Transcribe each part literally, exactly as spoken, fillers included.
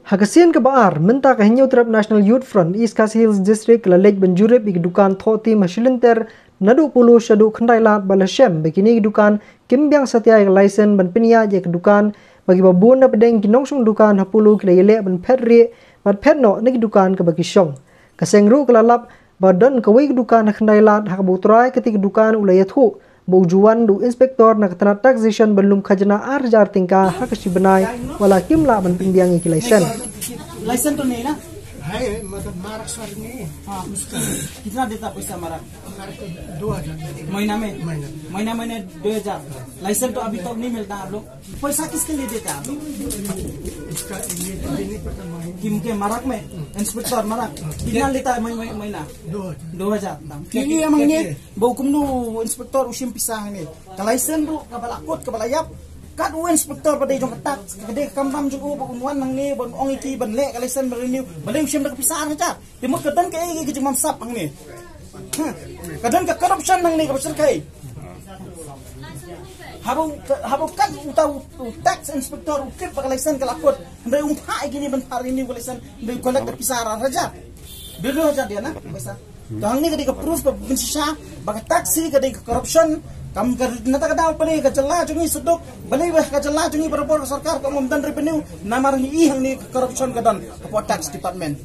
Ha ka sien kaba ar, mynta ka Hynñiewtrep National Youth Front East Khasi Hills District ka la leit ban jurip ïa ki dukan thoh tim ha shilynter naduh Polo shaduh Khyndai Lad, ba la shem ba kine ki dukan kim biang satia ïa ka license ban pynïaid ïa ka dukan, ba kiba bun na pdeng ki nongshong dukan ha Polo ki la ïaleh ban phet rieh bad phet noh na ki dukan kaba ki shong. Ka seng ruh ka la lap ba don kawei ka dukan ha Khyndai Lad, ha kaba u trai kata ka dukan u la ïathuh ba u ju wan da u inspector na ka tnat taxation ban lum khajna ar hajar tyngka ha ka shi bnai, wat la kim lah ban pynbiang ïa ki license. Licence तो नहीं ना? है, मतलब मारक सर नहीं है। हाँ, उसका कितना देता पैसा मारक? मारक तो दो हजार। महीना में? महीना में। महीना महीने दो हजार। लाइसेंस तो अभी तक नहीं मिलता आप लोग। पैसा किसके लिए देते हैं आप लोग? इसका ये तो नहीं पता, मालूम। किम के मारक में? इंस्पेक्टर मारक। कितना लेता है मही- मही- महीना? दो हजार। दो हजार। फिर ये मांगे, ba u kumno u inspector u shim pisa hangne. Ka license ruh kaba la kut kaba la ïap. Kat u inspector ba dei jong ka tax, ka dei ka kam jong u ba un wan hangne ban ong ïa ki ban leh ka license ban renew. Balei u shim da ka pisa ar hajar. Te mut ka don kaei ka jingbamsap hangne. Ka don ka corruption hangne kaba shyrkhei. Haba u- haba kat uta u tax inspector u kit ba ka license ka la kut. Hynrei um phah ïa kine ban phah renew ka license, hynrei u collect da pisa ar hajar. Dei dua hajar dia na pisa. To hangne ka dei ka proof ba pynshisha ba ka tax hi ka dei ka corruption. Kam ka na kata ka daw pale ka jylla jong ngi sduk, pale ba ka jylla jong ngi barabor ka sorkar kam don revenue, namar ngi i hangne ka corruption ka don hapoh tax department.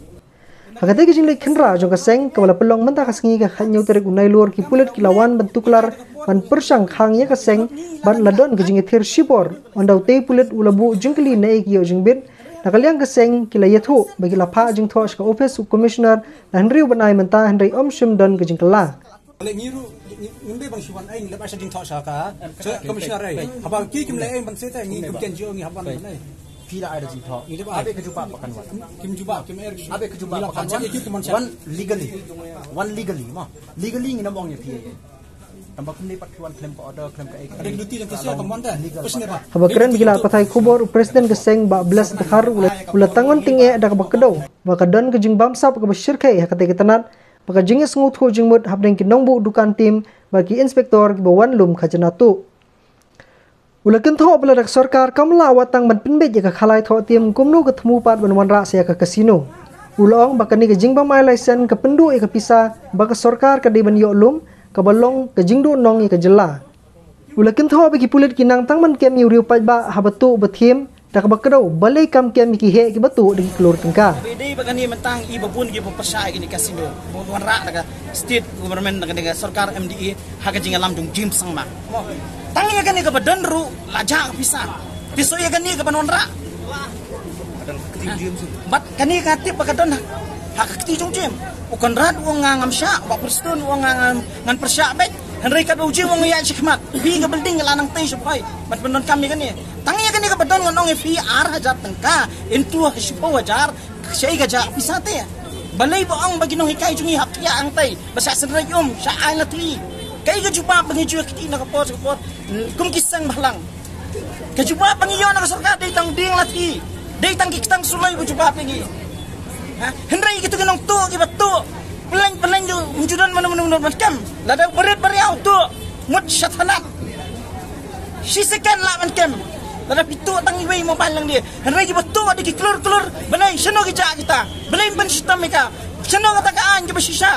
Ha kata ka jingleit khynra jong ka seng kaba la pynlong mynta ka sngi, ka khathynñiew tarik u Nailur, ki pulit ki la wan ban tuklar ban pyrshang khang ïa ka seng bad la don ka jingïathir shipor. Ynda utei pulit u la buh jingkylli na ei ki ïoh jingbit, na ka liang ka seng ki la ïathuh ba ki la phah jingthoh sha ka ophis u commissioner la hynriew bnai mynta, hynrei ym shym don ka jingkylla. Leh ngi ruh ngi- ngim dei ban shu wan ai, ngi leh ba sha jingthoh sha ka, sha commissioner ai. Haba ki kim leh ai ban seh te ngi kum ki N G O ngi hap wan ban ai. Phi la ai da jingthoh. Ngi dei ba. Abe ka jubab ba kan wan. Kim jubab, kim er. Abe ka jubab ba kan wan. Wan legally. Wan legally ma. Legally ngi nam ong ïa phi ai. Tang ba kum ne pat phi wan khlem ka order, khlem ka ai. Ada luti dan kesian ka mon dah. Legal. Pas ne ba. Haba kren bad ki lad pathai khubor, u president ka seng Bah Bless Dkhar u la, u la tang on tyngeh da kaba kdew ba ka don ka jingbamsap kaba shyrkhei ha kata ka tnat, ba ka jingïasngewthuh jingmut hapdeng ki nongbuh dukan tim bad ki inspector kiba wan lum khajna tuh. U la kynthoh ba lada ka sorkar kam lah wat tang ban pynbeit ïa ka khalai thoh tim, kumno ka thmu pat ban wanrah sa ïa ka casino. U la ong ba kane ka jingbym ai license ka pynduh ïa ka pisa ba ka sorkar ka dei ban ïoh lum, kaba long ka jingduhnong ïa ka jylla. U la kynthoh ba ki pulit ki nang tang ban kem ïa u riew paidbah haba tuh ba thiem da kaba kdew, balei kam kem ïa ki heh kiba tuh da ki klur tyngka. Ba dei ba kane mynta i ba bun kiba pyrshah ïa kane ka casino, ba wanrah da ka state government, da ka sorkar M D A ha ka jingïalam jong James Sangma. Tang ïa kane kaba don ruh la jah ka pisa. Te shu ïa kane kaba wanrah. Bad kane ka tip ba ka don ha ka kti jong James. U Conrad u ong nga ngam shah, Bah Prestone u ong nga ngam, ngan pyrshah beit. Hynrei katba u James u ong ïa shakhmat, phi ka building la nang tei sha phai. Bad ban don kam ïa kane. Tang ïa kane kaba don ngan ong ïa phi ar hajar tyngka into ha ka shiphew hajar. Shaei ka jah pisa te. Balei ba ong ba ki nonghikai jong ngi hap thiah hangtei, ba shah synreit um, shah ai lathi. Kaei ka jubab ba ngi ju kti na ka por sha ka por kum ki seng bhalang. Ka jubab ba ngi ïoh na ka sorkar dei tang dieng lathi, dei tang ki ktang suloi ba jubab ïa ngi. Ha? Hynrei kito ki nongtuh kiba tuh, pyllein pyllein ju, ym ju don mano mano mano ban kem. Lada u barit baria u tuh, mut sha thanat. Shi second lah ban kem. Lada phi tuh tang iwei mobile lang dei. Hynrei kiba tuh da ki klur klur, balei, shano ki jah kita? Balei ym pynshitom ïa ka? Shano kata ka aiñ kaba shisha?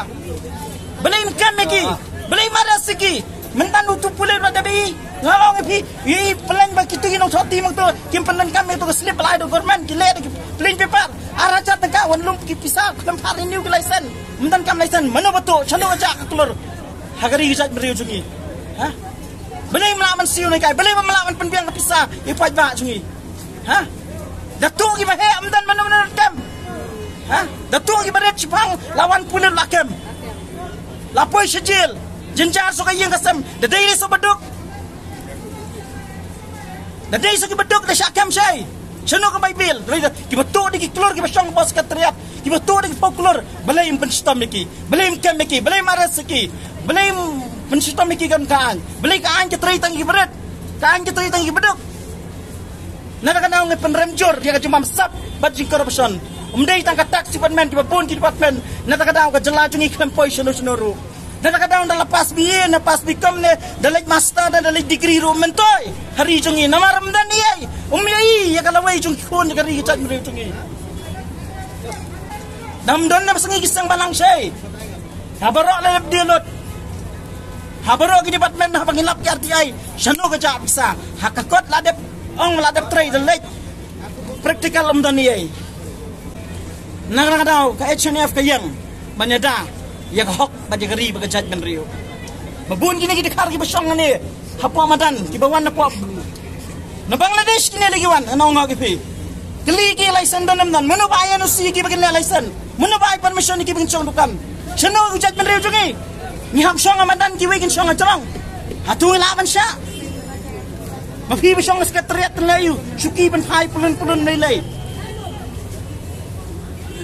Balei ym kem ïa ki? Balei ym arrest ïa ki? Mynta utu pulit ba da ba i, nga ong ïa phi, i pyllein ba kito ki nongthoh tim hangto kim pyndonkam ïa kato ka slip ba la ai da ka government, ki leh da ki plain paper. Ar hajar tyngka wan lum ki pisa, khlem pat renew ki license. Ym donkam license, mano ba tuh, shano ka jah ka klur ha ka ri ka jaitbynriew jong ngi? Ha? Balei ym lah ban siew ne kai, balei ym lah ban pynbiang ka pisa ïa paidbah jong ngi? Ha? Da tuh kiba heh, ym don mano mano kem. Ha? Da tuh kiba rit shipang, la wan pulit la kem. La poi sha jel. Jynjar sha ka ïing ka sem. Da dei dei sha ba duk. Da dei sha kiba duk da shah kem shai. Shano ka Baibl? Da dei da kiba tuh da ki klur kiba shong bos ka triat. Kiba tuh da ki pau klur. Balei ym pynshitom ïa ki? Balei ym kem ïa ki? Balei ym arrest ïa ki? Balei ym pynshitom ïa ki kan ka aiñ? Balei ka aiñ ka trei tang kiba rit? Ka aiñ ka trei tang kiba duk. Na kata ka daw ngi pynrem jur ïa ka jingbamsap bad jingcorruption. Ym dei tang ka tax department, kiba bun ki department. Na kata ka daw ka jylla jong ngi khlem poi shano shano ruh. Na kata ka daw da la pass B A ne pass B Com ne da leit master ne da leit degree ruh ym myntoi ha ri jong ngi. Namar ym don ei ei, ym ïohi ïa ka lawei jong ki khun ïa ka ri ka jaitbynriew jong ngi. Dam don na ba sngi ki seng balang shei. Ha baroh la dep die lut. Ha baroh ki department na ba ngi lap ki R T I. Shano ka jah pisa. Ha ka kot la dep ong la dep trei da leit. Practical ym don ei. Na ka daw ka H N F ka ïeng ban ïada ïa ka hok bad ïa ka ri bad ka jaitbynriew. Ba bun kine ki dkhar kiba shong hangne hapoh madan kiba wan hapoh na Bangladesh kine la ki wan, nga ong ha ki phi. Kylli ki license don ym don, mano ba ai N O C kiba kin leh license, mano ba ai permission kiba kin shong dukan. Shano ka jaitbynriew jong ngi? Ngi hap shong ha madan, kiwei kin shong ha jrong. Hato ngi lah ban shah? Ma phi ba shong ha secretariat te leh ïa u shuki ban phai pylun pylun lei lei.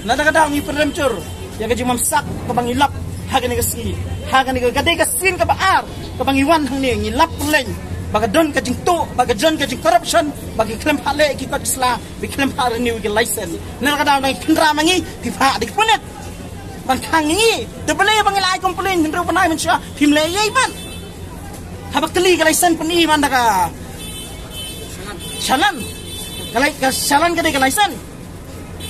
Lada ka daw ngi pyrem jur ïa ka jingbymsak kaba ngi lap ha kane ka sngi, ha kane ka, ka dei ka sien kaba ar kaba ngi wan hangne, ngi lap pyrleng ba ka don ka jingtuh, ba ka don ka jingcorruption, ba ki khlem phah leh ki kot sla, ba ki khlem phah renew ki license. Na ka daw ngi khynra ma ngi, ki phah da ki pulit ban khang ngi. Te balei ba ngi la ai complain hynriew bnai mynshuwa phim leh ei ei ban? Haba kylli ka license pyni man da ka challan. Ka lai-, ka challan ka dei ka license.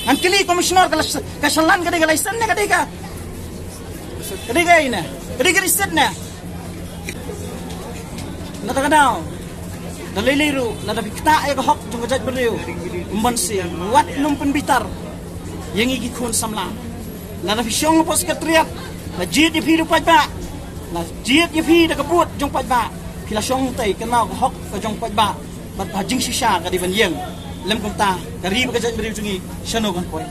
Ngan kylli commissioner, ka la-, ka challan ka dei ka license ne ka dei ka, ka dei ka ei ne? Ka dei ka receipt ne? Na ka daw da lei lei ruh lada phi ktah ïa ka hok jong ka jaitbynriew, ym ban sien, wat nym pynbitar ïa ngi ki khun samla. Lada phi shong hapoh secretariat, la jied ïa phi da u paidbah, la jied ïa phi da ka vote jong paidbah, phi la shong tei kynmaw ka hok ka jong paidbah. Bad ba jingshisha ka dei ban ïeng. Lym kumta ka ri bad ka jaitbynriew jong ngi shano kan poi?